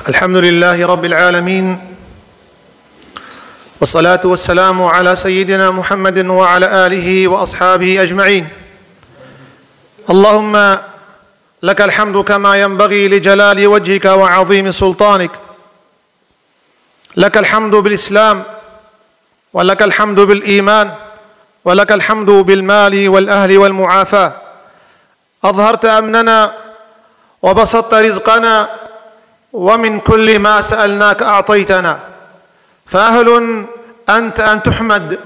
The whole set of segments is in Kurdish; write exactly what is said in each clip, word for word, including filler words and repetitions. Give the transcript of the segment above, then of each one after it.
الحمد لله رب العالمين، والصلاة والسلام على سيدنا محمد وعلى آله وأصحابه أجمعين. اللهم لك الحمد كما ينبغي لجلال وجهك وعظيم سلطانك. لك الحمد بالإسلام، ولك الحمد بالإيمان، ولك الحمد بالمال والأهل والمعافاة. أظهرت أمننا وبسطت رزقنا، ومن كل ما سألناك أعطيتنا، فأهل أنت أن تحمد،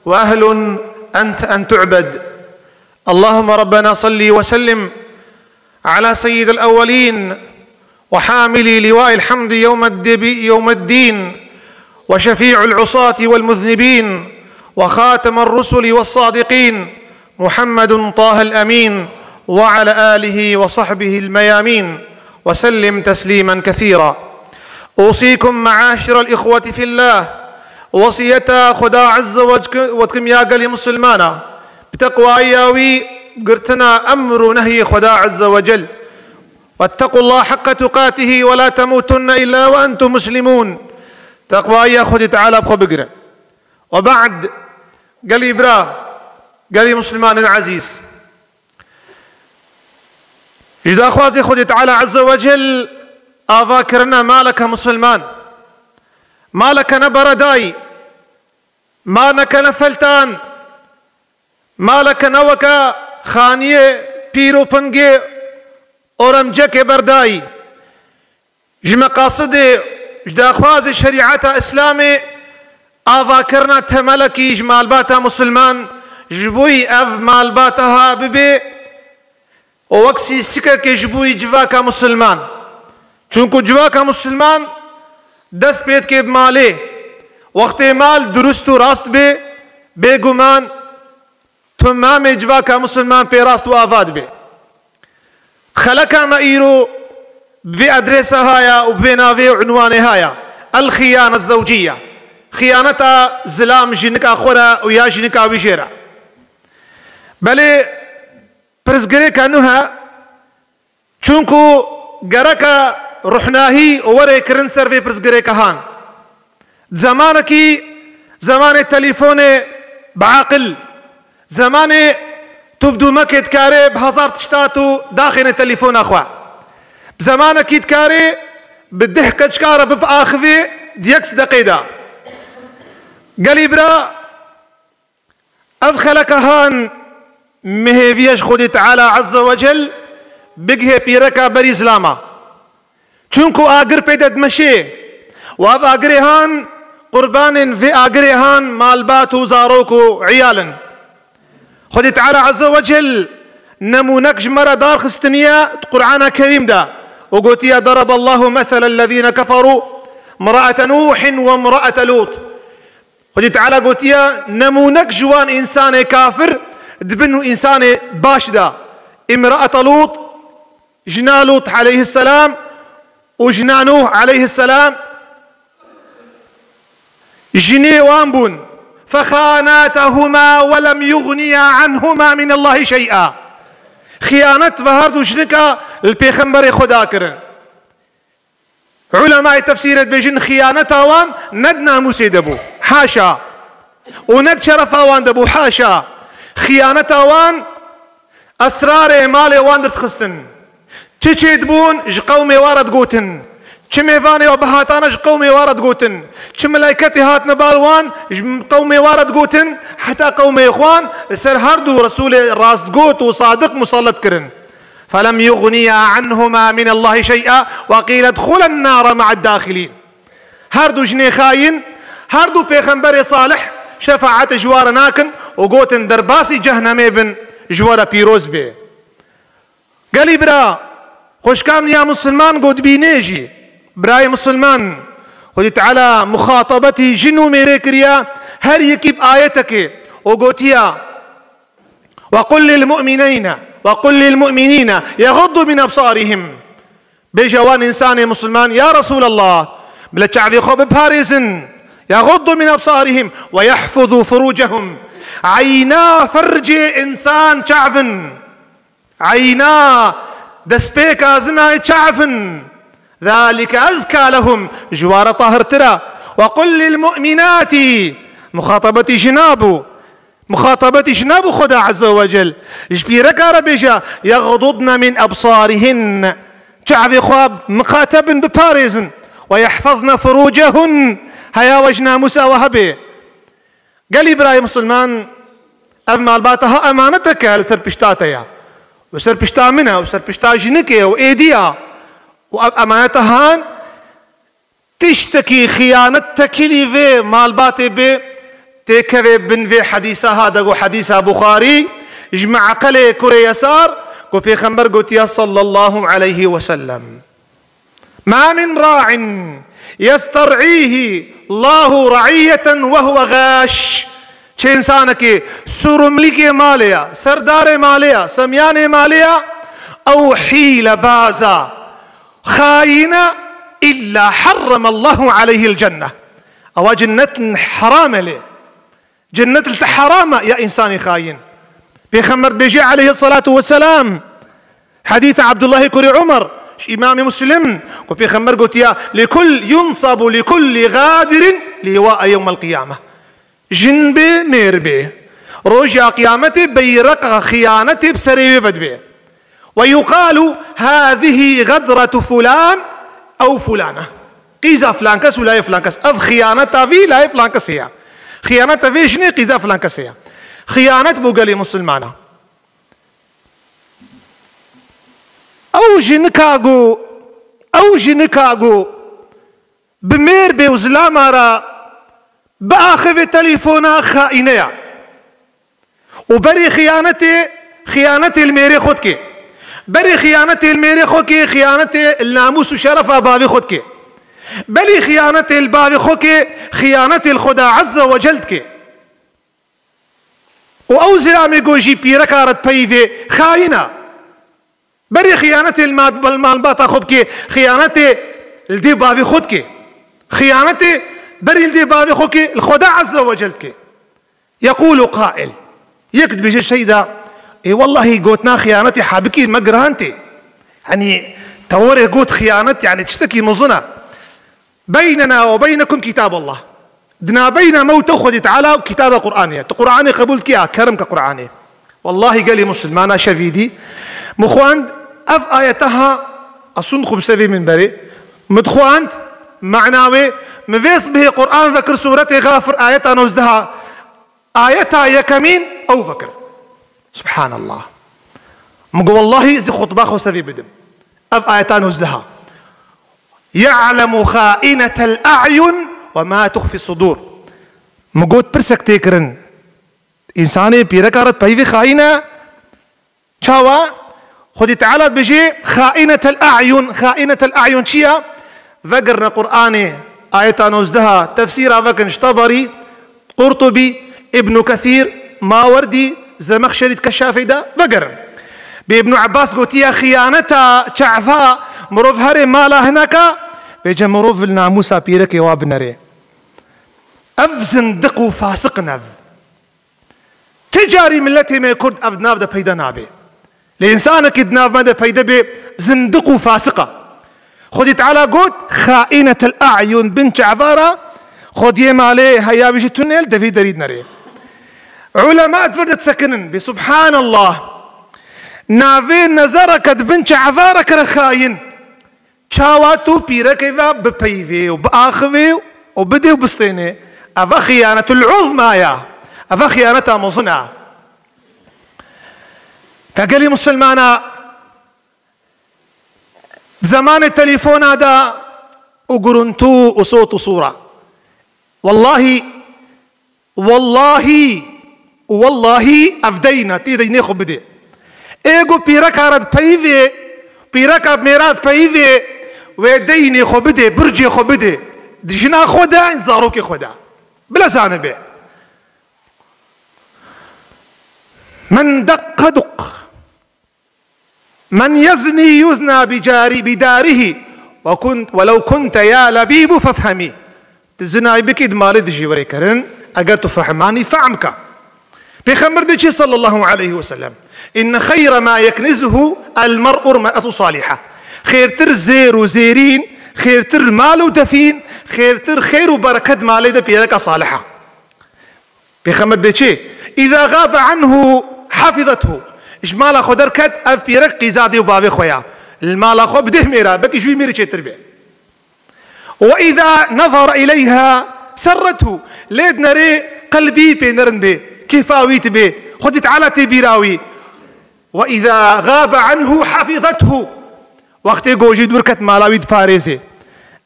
وأهل أنت أن تعبد. اللهم ربنا صل وسلم على سيد الأولين وحامل لواء الحمد يوم الدب-، يوم الدين، وشفيع العصاة والمذنبين، وخاتم الرسل والصادقين، محمد طه الأمين، وعلى آله وصحبه الميامين، وسلم تسليما كثيرا. أوصيكم معاشر الإخوة في الله، وصيتا خدا عز وجل وتكم يا قلي مسلمانا، بتقوى ياوي قرتنا أمر نهي خدا عز وجل. واتقوا الله حق تقاته ولا تموتن إلا وأنتم مسلمون. تقوى يا خدي تعالى بخو بقرة. وبعد، قلي برا، قلي مسلمان عزيز. Ji daxwazê Xwedê Teala Azze ve Cel ava kirine maleke musulman. Maleke ne beredayî, maleke ne feltan, maleke ne weke xaniyê pîr û pingê oremcekê berdayî. Ji meqasidê, ji daxwazê şerîeta Îslamê avakirina temelekî ji malbata musulman, ji bo yî ev malbata ha bibe û wek sîsikekê ji bo yî civaka musulman. Çunku civaka musulman dest pê dike bi malê. Wextê mal durust û rast bê, bêguman temamê civaka musulman pê rast û ava dibe. Xeleka me îro bi vê adresa haya û bi vê navê û unwanê haya. El xiyane zewciye. Xiyaneta zilam ji nika xwe re û ya ji nika wî jê re. Belê pirsgirêka nû he, çunku gereke ruhnahî û were kirin ser vê pirsgirêka han. Zemanekî, zemanê telîfonê bi aqil, zemanê tu bi dûmekê dikarê bi hezar tişta tu daxêne telîfona xwe. Bi zemanekî dikarê bi deh keçika re biaxivê di yek sideqê de. Gelî bira, ev xeleka han mihêviye ji Xwedê Teala Azze ve Cel bigihê pîreka berî zilama. Çunku agir pê de dimeşê û ev agirê han qurbanên vê agirê han malbat û zarok û iyal in. Xwedê Teala Azze ve Cel nemûnek ji me re darxistiniye di Qur'ana Kerîm de û gotiye, "Daraballahu meselen lezîne keferû, imra'ete Nûhin ve imra'ete Lût." Xwedê Teala gotiye, nemûnek ji wan însanê kafir dibin û însanê baş de. Îmraeta Lût, jina Lût aleyhisselam û jina Nûh aleyhisselam jinê wan bûn. فَخَانَتَهُمَا وَلَمْ يُغْنِيَا عَنْهُمَا مِنَ اللّٰهِ شَيْئًا. Xiyanet ve her du jinika li Pêxemberê Xweda kirin. Ulemayê tefsîrê dibêjin, xiyaneta wan ne di namûsê de bû. Haşa. Û ne di şerefa wan de bû. Haşa. Xiyaneta wan esrarê malê wan derdixistin. Çi çêdibûn, ji qewmê wan re digotin. Çi mêvanê we bihatane, ji qewmê wan re digotin. Çi melayketê hatine bal wan, ji qewmê wan re digotin. Heta qewmê xwan li ser her du Resûlê rastgot û sadiq musallet kirin. فَلَمْ يُغْنِيَا عَنْهُمَا مِنَ اللّٰهِ شَيْئًا وَقِيلَ ادْخُلَا النَّارَ مَعَ الدَّاخِلِينَ. Her du jinê xayîn, her du pêxemberê salih şefaetê ji wan re nakin û gotin, derbasî cehnemê bin, ji we re pîroz bê. Gelî bira, xweşka min ya musulman ku dibînê jî, birayê musulman, Xwedî Teala muxatabetî jin û mêrê kiriye, her yekî bi ayetekê û gotiya, وَقُلْ لِلْمُؤْمِنِينَ، وَقُلْ لِلْمُؤْمِنِينَ يَغُضُّوا مِنْ أَبْصَارِهِمْ. Bêje wan însanê musulman, ya Resûlallah, bila çavê xwe biparêzin. يَغُضُّوا مِنْ أَبْصَارِهِمْ وَيَحْفَظُوا فُرُوجَهُمْ. Eyna fercê însan çav in. Eyna destpêka zinayê çav in. ذلك أزكى لهم, ji wa re tahirtir e. وقل للمؤمنات, muxatabetî jina bû. Muxatabetî jina bû Xweda Azze ve Cel. Ji pîreka re bêje, يغضضن من أبصارهن. Çavê xwe miqate bin, biparêzin. ويحفظن فروجهن. Heya we ji namûsa we hebe. Gelî birayê misilman, ev malbata ha emanetek e, li ser pişta te ye. Li ser pişta min e, li ser pişta jinikê û êdî ya. Û ev emaneta han tiştekî xiyanet tekilî vê malbatê bê, têkevê bin vê hedîsa ha de got hedîsa Buxarî, ji Me'qelê kurê Yesar, ku Pêxember gotiya sallallahu aleyhi ve sellem. ما من راع يسترعيه الله رعية وهو غاش. Çi însanekî sûrûmlîkê malê ya, serdarê malê ya, semyanê malê ya, ew hîlebaza, xayîna, إلا حرم الله عليه الجنة. Ewa cennet heram e lê. Cennet li te heram e ya însanê xayîn. Pêxember dibêje aleyhissalatu vesselam, hedîsa Abdullahê kurê Umer, ji Îmamê Muslim, ku Pêxember gotiya, لكل, ينصب لكل غادر لواء يوم القيامة. Jin bê, mêr bê, roja qiyametê beyreqa xiyanetê bi serê wê ve dibe. ويقال هذه غدرة فلان أو فلانة. Qîza filan kes û layê filan kes. Ev xiyaneta vî layê filan kesê ye. Xiyaneta vê jinê qîza filan kesê ye. Xiyanet bû gelê misilmana. Ew jinika ku, ew jinika ku bi mêr bê û zilama re biaxivê telefona xaîne ya. Û berê xiyanetê, xiyanetê li mêrê xwe dike. Berê xiyanetê li mêrê xwe dike, xiyanetê li namûs û şerefa bavê xwe dike. Belê xiyanetê li bavê xwe dike, xiyanetê li Xweda Azze ve Cel dike. Û ew zilamê ku jî pîreka re dipeyivê, xayîn e. Berê xiyanetê li mat-, li malbata xwe bike, xiyanetê li dê bavê xwe dike. Xiyanetê berê li dê bavê xwe ke li Xweda Azze ve Cel dike. يقول قائل, yek dibêje, Şeyda, ê wellahî gotina xiyanetê hebikî me giran tê. Henî te werê got xiyanet, yani tiştekî mezin e. بيننا وبينكم كتاب الله. Di navbeyna me û te û Xwedî Teala kitaba Qur'anê ye. Tu Qur'anê qebûl dikî, ya kerem ke Qur'anê. Wellahî gelî musulmana şevîdî. Min xwend ev ayeta ha, asûn xwe bi sevê minberê. Min dixwend mana wê, min vê sibhê Qur'an vekir sûretê Gafir ayeta nozdeh ha. Ayeta yekemîn ew vekir. Subhanallah. Min got, wellahî ez ê xutba xwe sevê bidim. Ev ayeta nozdeh ha. يعلم خائنة الأعين وما تخفي الصدور. Min got, pirsek tê kirin. Însanê pîreka re peyvê xayîn e. Çawa? Xwedî Teala dibêje, خائنة الأعين. خائنة الأعين çi ya? Vegirine Qur'anê, ayeta nozdeh ha, tefsîra vekin ji Teberî, Qurtubî, Îbnû Kesîr, Mawerdî, Zemexşerî di Keşafê de vegerin. Bi Îbnû Ebbas gotiye, xiyaneta çava mirov herê mala hineka, bêje mirov li namûsa pîrekê wa binerê. Ev zindiq û fasiq in ev. Ti carî miletê me Kurd ev di nav de peyda nabe. Lê însanekî di nav me de peyda bê, zindiq û fasiq e. Xwedî Teala got, خائنة الأعين, bin çavara, xwediyê malê heya wî ji tunel devî derî dinerê. Ulema di vir de disekinin, bê subhanallah. Navê nezereke di bin çavara kire xayîn. Çawa tu pîrekê ve bipeyivê û biaxivê û bidê û bistênê? Eva xiyanetul uzma ya. Eva xiyaneta mezin e. Ka gelî musulmana zemanê telefona de û guruntu û sot û sura. Wellahî Wellahî, wellahî ev deyna, tê deynê xwe bidê. Ê ku pîreka re dipeyivê, pîreka bi mêra dipeyivê, wê deynê xwe bidê, bircê xwe bidê. Di jina xwe de, zarokê xwe de. Bila zanibe. من دق دق. من يزني يزنى بجاري بداره وكنت، ولو كنت يا لبيب فافهمي. Tu zinayî bikî di malê dijî were kirin, eger tu fehmanî fehm ka. Pêxember diçî sallallahu aleyhi ve sellem, إن خير ما يكنزه المرء المرأة الصالحة. Xêrtir zêr û zêrîn Xêrtir mal û defîn, xêrtir xêr û bereket malê de pîreka saliha. Pêxember bê çê, "Îza xabe anhu hafizathu." Ji mala xwe derket, ev pîrek qîza dê û bavê xwe ya. Li mala xwe bi deh mêra, belkî ji wî mêrê çêtir bê. "Ve îza nazara îleyha serrethu." Lê dinerê qelbî pê nerin bê, kêfa wî tibê, Xwedî Teala tê bîra wî. "Ve îza xabe anhu hafizathu." Wextê ku jî dûr ket mala wî diparêzê.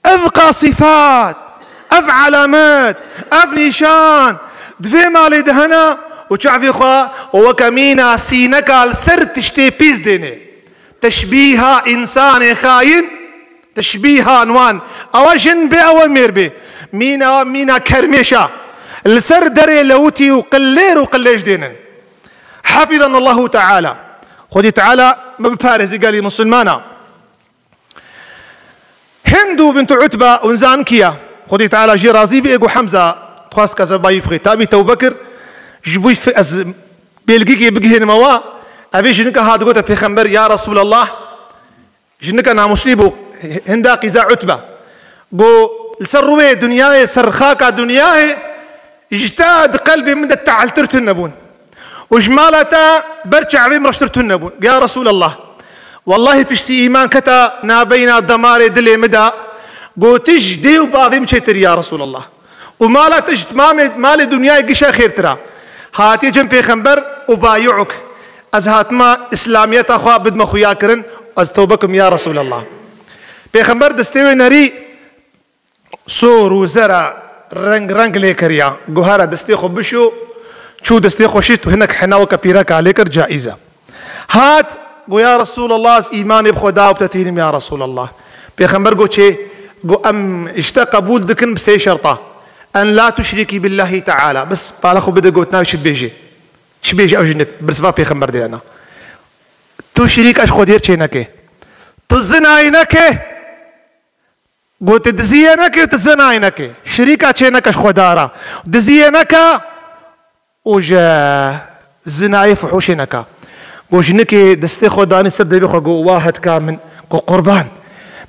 Ev qasîfat, ev alamet, ev nîşan di vê malê de hene û çavê xwe û weke mîna sîneka li ser tiştê pîs dênê. Teşbîha însanê xayîn, teşbîhan wan, ewa jin bê, ewa mêr bê. Mîna, mîna kermêşa. Li ser derê lewitî û qilêr û qilêj dênin. Hafizanallahu Teala. Xwedî Teala me biparêzî gelî misilmana. Hindu bint Utbe, hûn zan kî ye? Xwedî Teala jê razî bê, ê ku Hemza dixwest kezeba wî bixwê. Tabî tewbe kir, ji bo fi-, ez bêlgîkê bigihênime wa, evê jinika hat gote Pêxember, "Ya Resûlallah, jinika namûslî bû, hinda qîza Utbe." Got, "Li ser rûyê dinyayê, ser xaka dinyayê, ji te di qelbê min de tehltir tune bûn." Û ji mala te ber çavê min reştir tune bûn. Ya Resûlallah, wellahî piştî îman keta nabeyna demarê dilê min de, got, "Tij dê û bavê min çêtir ya Resûlallah. Û mala te ji tamamê malê dinyayê gişa xêrtir a." Hatiye cem Pêxember û bayûk. Ez hatime îslamiyeta xwe bidime xuya kirin, ez tewbe kim ya Resûlallah. Pêxember destê wê nerî sor û zera reng reng lê kiriya. Got, "Here destê xwe bişo." Çû destê xwe şît û hinek hena weke pîreka lê kir, caiz e. Hat, got, "Ya Resûlallah, ez îmanê bi xwe da û bi te tînim ya Resûlallah." Pêxember got, "Çê?" Got, "Em ji te qebûl dikin bi sê şerta. En la tuşrikî billahî teala." Bes pala xwe bide gotina wî çi dibêjê. Çi bêje ev jinik? Bersiva Pêxember diyana. Tu şirîka ji Xwedê re çê neke. Tu zinayê neke. Got, "Tu diziyê neke, tu zinayê neke. Şirîka çê neke ji Xwedara. Diziyê neke û ji zinayê fuhuşê neke." Got, jinikê destê xwe danî ser devê xwe, got, "Wa hetka min." Got, "Qurban.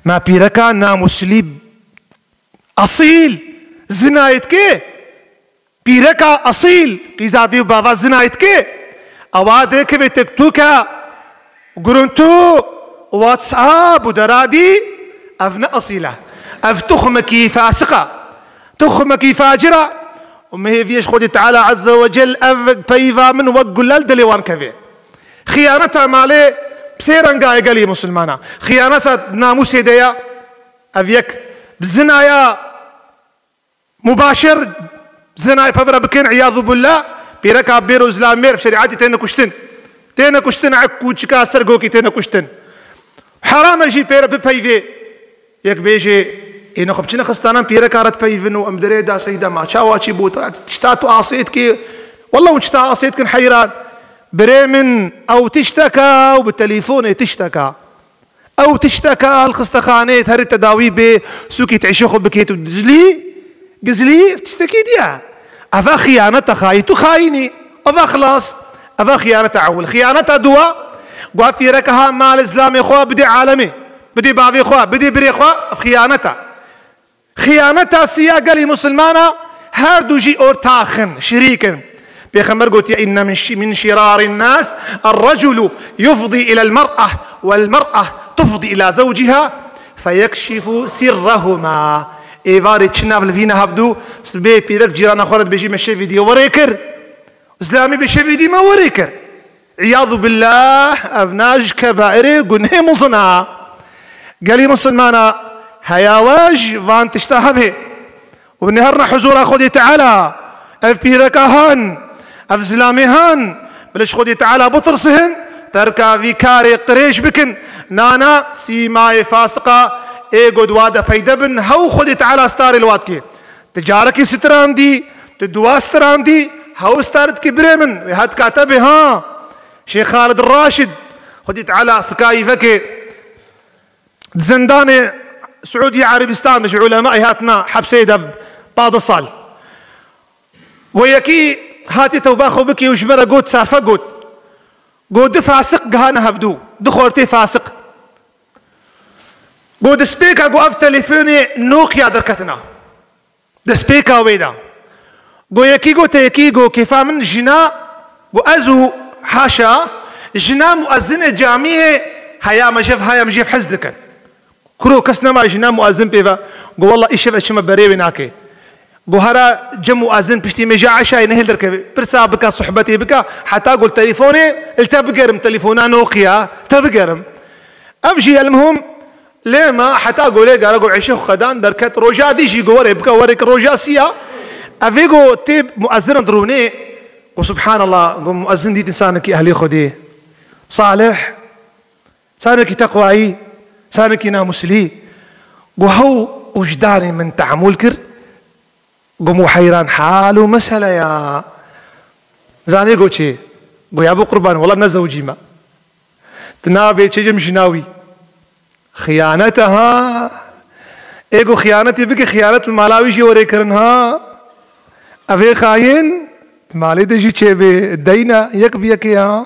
Me pîreka namûslî, esîl, zinayê dike." Pîreka esîl, qîza dê û bava zinayê dike. Ewa dê kevê TikToka, guruntu, WhatsApp û deradî, ev ne esîl e. Ev tuxmekî fasiq e. Tuxmekî facir e. Û me hêviyê ji Xwedê Teala Azze ve Cel ev peyva min wek gulal dilê wan kevê. Xiyaneta malê bi sê renga ye gelî misilmana. Xiyaneta namûsê de ye. Ev yek bi zinaya mubaşir zinayê pevre bikin, îyadu billah, pîreka bêro zilamêr bi şerîetî têne kuştin. Têne kuştin, ek kûçika ser gokî têne kuştin. Heram e jî pêre bipeyvê. Yek bêjê, ê nexwe biçine xistanan pîreka re dipeyvin û em dirê da seyda ma çawa çî bû, ta-, tişta tu asê dikê. Wallah hûn tişta asê dikin heyran. Birê min ew tişteka û bi telîfonê tişteka. Ew tişteka li xistexaneyê herî tedawî bê, sûkî tişê xwe bikêt û gizlî, gizlî tiştekî diye. Eva xiyaneta xayîn, tu xayînî. Eva xilas. Eva xiyaneta ewil. Xiyaneta duwa, guha fîreka ha malê zilamê xwe bidê alemê, bidê bavê xwe, bidê birê xwe, ev xiyaneta. Xiyaneta siya gelî musulmana, her du jî ortax in, şirîk in. Pêxember gotiye, "Inne min şi-, min şirarî nas, er-reculu yufdî ilel mer'ah, wel mer'ah tufdî ila zewciha, feyekşifu sirrehuma." Êvarê çi nav li vîne hevdu, sibê pîrek cîrana xwe re dibêjî, "Me şevî dî werê kir." Îslamî bi şevî dî me werê kir. Îyadu billah, ev na ji kebairê gunehê mezin a. Gelî misilmana heya we ji van tişta hebe û neherine huzura Xwedê Teala. Ev pîreka han, ev zilamê han, bila ji Xwedê Teala bitirsin, terka vî karê qirêj bikin. Nana sîmayê fasiqa ê ku di wa de peyde bin, hew Xwedê Teala starê li wa dike. Ti carekî strandî, ti duwa strandî, hew star dikî birê min, wê hetka te bê ha. Şêx Xalid Raşid, Xwedî Teala fikayî veke, di zindanê Siûdî Erebistan de ji ulemayê hatina hepsê de pazdeh sal. Wê yekî hatî tewba xwe bikî û ji me re got, safe got. Got, du fasiq gihane hevdû, du xortê fasiq. Go destpêka go ev telefonê Nokia derketina. Destpêka wê de. Go yekî go te yekî go kêfa min jina, go ez û haşa, jina muezzinê camiyê heya me jev, haya me jev hez dikin. Kuro kes nema jina muezzin pê ve. Go walla îşev ez çima berê wê nake. Go hera cem û ezin piştî mêja eşayê nehêl derkeve. Pirsa bika, sohbetê bika, heta go telefonê li te bigerim, telefona Nokia te bigerim. Ev jî elmuhim lê ma heta go lê gara go eşê xwe xedan derket. Roja dî jî go were bika, were ki roja siya. Evê go tê muezinan dirûnê. Go subhanallah, go muezin dît insanekî ehlê Xwedê. Salih. Sanekî teqwayî, sanekî namuslî. Go hew wijdanê min tehamûl kir, go min heyran hal û mesele ya. Zanê go çi? Go ya bo qurban, wela nezewcî me. Tu nabê çêcim jina wî. Xiyanet e ha. Ê go xiyanetê bike, xiyanet li mala wî jî werê kirin ha. Ev ê xayin, di malê de jî çêbê, deyna yek bi yekê ya.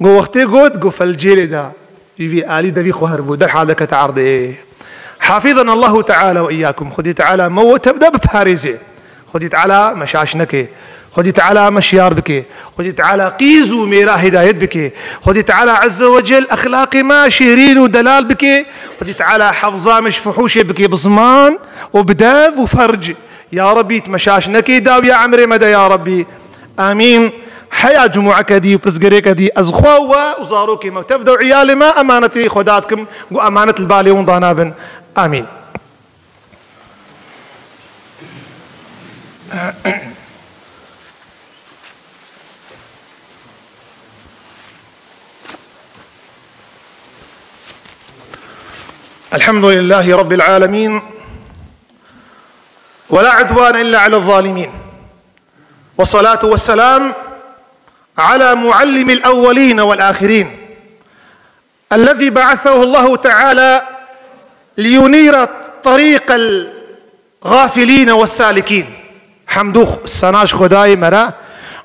Go wextê got, go felcêlê da. Vî vî alî devî xwe herbû, derhal dekete erdê. Hafizana Allahu Teala ve iyyakum. Xwedî Teala me we tev de biparêzê. Xwedî Teala me şaş neke. Xwedî Teala me şiyar bike. Xwedî Teala qîz û mêra hidayet bike. Xwedî Teala Azze ve Cel exlaqê me şêrîn û delal bike. Xwedî Teala hefza me ji fuhuşê bike bi ziman û bi dev û ferc. Ya Rabbî, tu me şaş nekê dawiya emrê me de ya Rabbî. Amîn. Heya cumueke dî û pirsgirêke dî ez xwe we û zarokê me tev de û iyalê me emanetê xwe da dikim, ku emanet li balê wan da nabin. Amîn. الحمد لله رب العالمين، ولا عدوان إلا على الظالمين، والصلاة والسلام على معلم الأولين والآخرين، الذي بعثه الله تعالى لينير طريق الغافلين والسالكين. Hemd û sena ji Xwedayê me re,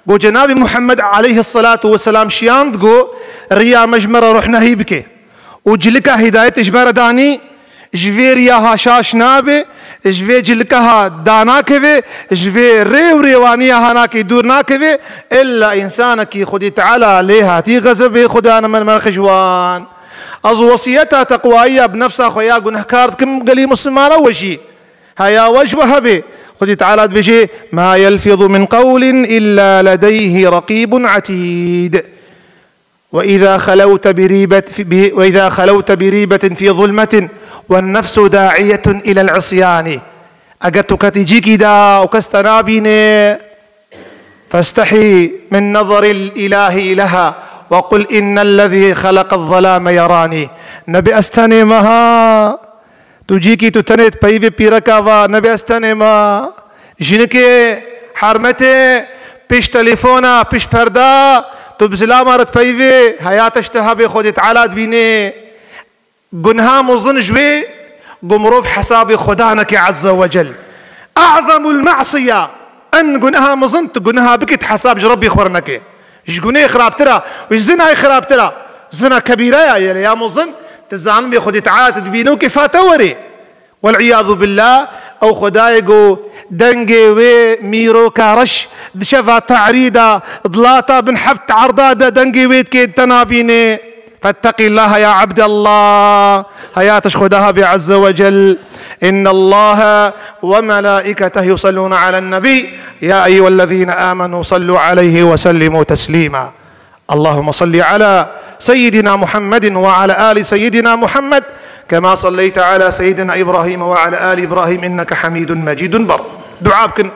ku Cenabê Muhammed aleyhisselatu vesselam şiyand, ku riya me ji me re rohnehî bike û cilika hidayetê ji me re danî, ji vê riya ha şaş nabe, ji vê cilika ha danakeve, ji vê rê û rêwaniya ha nakê dûr nakeve, illa însanekî Xwedî Teala lê hatî xezebê Xwedana me, me xijwan. Ez wesiyeta teqwayiya bi nefsa xwe ya gunehkar dikim gelî Muslimana we jî. Heya we ji we hebe. Xwedî Teala dibêje, "ما يلفظ من قول إلا لديه رقيب عتيد." وإذا خلوت بريبة، ب-، وإذا خلوت بريبة في ظلمة والنفس داعية إلى العصيان. Eger tu ketî cîkî de û kes te nabîne, فاستحي من نظر الإله لها وقل إن الذي خلق الظلام يراني. Nebe ez tenê me ha. Tu cîkî tu tenê di peyvê pîreka va, nebe ez tenê me. Jinikê hermetê pişt telefona, pişt perda, tu bi zilama re dipeyvê, heya te ji te hebê Xwedê Teala dibînê. Gunha mezin ji wê, ku mirov hesabê Xweda neke Azze ve Cel. A'zemul ma'siya, en gunha mezin, tu gunha bikî, tu hesab ji Rebbî xwe re neke. Ji gunê xirabtir e, û ji zinayê xirabtir e. Zina kebîre ya, yê lê ya mezin, tu zanibê Xwedê Teala tu dibîne û kêfa te werê. Wel iyadu billah, ew Xwedayê ku dengê wê mîroka reş di şeva te'rîda, di lata bin heft erda de dengê wê dikê, te nabînê. فاتق الله يا عبد الله. Heya te ji Xweda hebê Azze ve Cel. إن الله وملائكته يصلون على النبي يا أيها الذين آمنوا صلوا عليه وسلموا تسليما. اللهم صل على سيدنا محمد وعلى آل سيدنا محمد كما صليت على سيدنا إبراهيم وعلى آل إبراهيم إنك حميد مجيد. Bar dua bikin.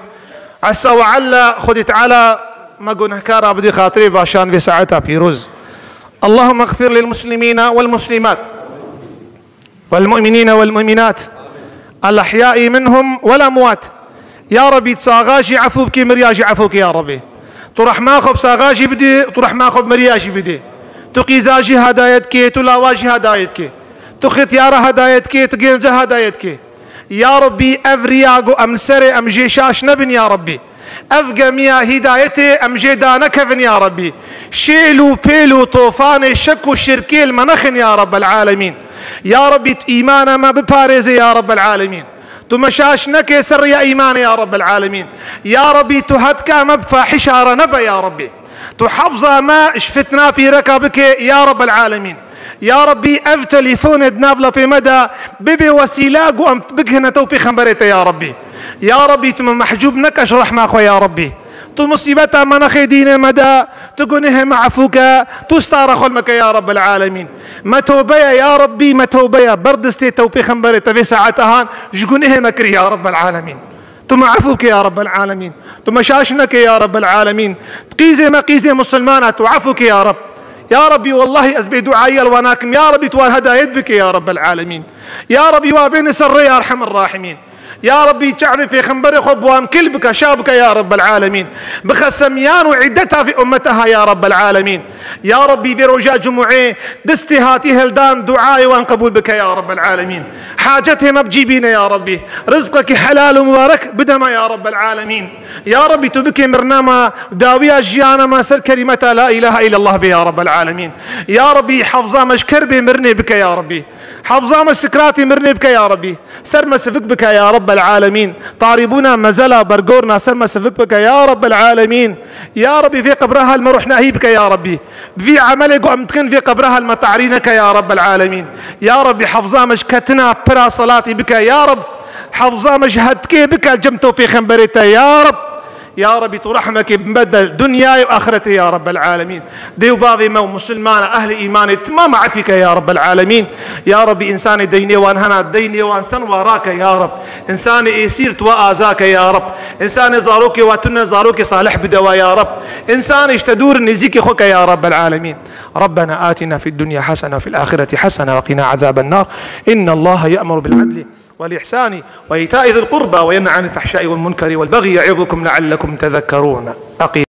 Essa ve Cella Xwedê Teala me gunehkara bidê xatirê başan vê saeta pîroz. اللهم اغفر للمسلمين والمسلمات والمؤمنين والمؤمنات الأحياء منهم والأموات. Ya Rebî, saxa jî efû bikî, miriya jî efû kî, ya Rebî. Tu rehma xwe bi saxa jî bidî, tu rehma xwe bi miriya jî bidî. Tu qîza jî hedayet kê, tu lawa jî hedayet kê. Tu xitiyara hedayet kê, tu gênca hedayet kê. Ya Rebî, ev riya ku em li serê em jê şaş nebin, ya Rebî. Ev gemiya hidayetê em jê danekevin ya Rebbî. Şêl û pêl û tofanê şek û şirkê li me nexin ya Rebbel Alemîn. Ya Rabbî, tu îmana me biparêze ya Rabbel Alemîn. Tu me şaş neke ser riya îmanê ya Rabbel Alemîn. Ya Rabbî, tu hetka me bi fahişa re nebe ya Rabbî. Tu hefza me ji fitna pîreka bike ya Rabbel Alemîn. Ya Rabbî, ev telîfonê di nav lepê me de bibe wesîla ku em bigihine te û pêxemberê te ya Rabbî. Ya Rabbî, tu me mehcûb neke ji rehma xwe ya Rabbî. Tu musîbeta me nexê dînê me de, tu gunehê me efû ke, tu stara xwe me ke ya Rabbel Alemîn. Me tewbe ye ya Rabbî, me tewbe ye. Ber destê te û pêxemberê te vê saeta han ji gunehê me kirî ya Rabbel Alemîn. Tu me efû ke ya Rabbel Alemîn. Tu me şaş neke ya Rabbel Alemîn. Qîzê me qîzê musulmana, tu efû ke ya Rab. Ya Rabbî, wellahî ez bê duayî li wan nakim. Ya Rabbî, tu wan hedayet bike ya Rabbel Alemîn. Ya Rabbî, wa bêne ser rê ya Erhemer Rahimîn. Ya Rabbî, çavê pêxemberê xwe bi wan kil bike, şa bike ya Rabbel Alemîn. Bixe semiyan û îddeta vê ummeta ha ya Rabbel Alemîn. Ya Rabbî, vê roja cumûê destê hatî hildan, duayê wan qebûl bike ya Rabbel Alemîn. Hacetê me bi cî bîne ya Rabbî. Rizqekî helal û mubarek bide me ya Rabbel Alemîn. Ya Rabbî, tu bike mirina me, dawiya jiyana me ser kelimeta la ilahe illallah be ya Rabbel Alemîn. Ya Rabbî, hefza me ji kerbê mirinê bike ya Rabbî. Hefza me ji sikratê mirinê bike ya Rabbî. Ser me sivik bike ya Rabbel Alemîn. Tarîbûna mezela bergorna ser me sivik bike ya Rabbel Alemîn. Ya Rabbî, vê qebra hal me ruhnahî bike ya Rabbî. Bi vî emelê ku em dikin vê qebra hal me tarî neke ya Rabbel Alemîn. Ya Rabbî, hefza me ji ketina pira selatî bike ya Rab. Hefza me ji hetkê bike cem to pêxemberê te ya Rab. Ya Rabbî, tu rehmekê bi me de dinyayê û axretê ya Rabbel Alemîn. Dê û bavê me û musulmana ehlê îmanê timama efî ke ya Rabbel Alemîn. Ya Rabbî, însanê deynê wan hena, deynê wan sen wa rake ya Rab. Însanê êsîr tu wa aza ke ya Rab. Însanê zarokê wa tune zarokê salih bide wa ya Rab. Însanê ji te dûr nêzîkê xwe ke ya Rabbel Alemîn. ربنا آتنا في الدنيا حسنة وفي الآخرة حسنة وقنا عذاب النار. إن الله يأمر بالعدل والإحسان وإيتاء ذي القربى وينهى عن الفحشاء والمنكر والبغي يعظكم لعلكم تذكرون. أقيموا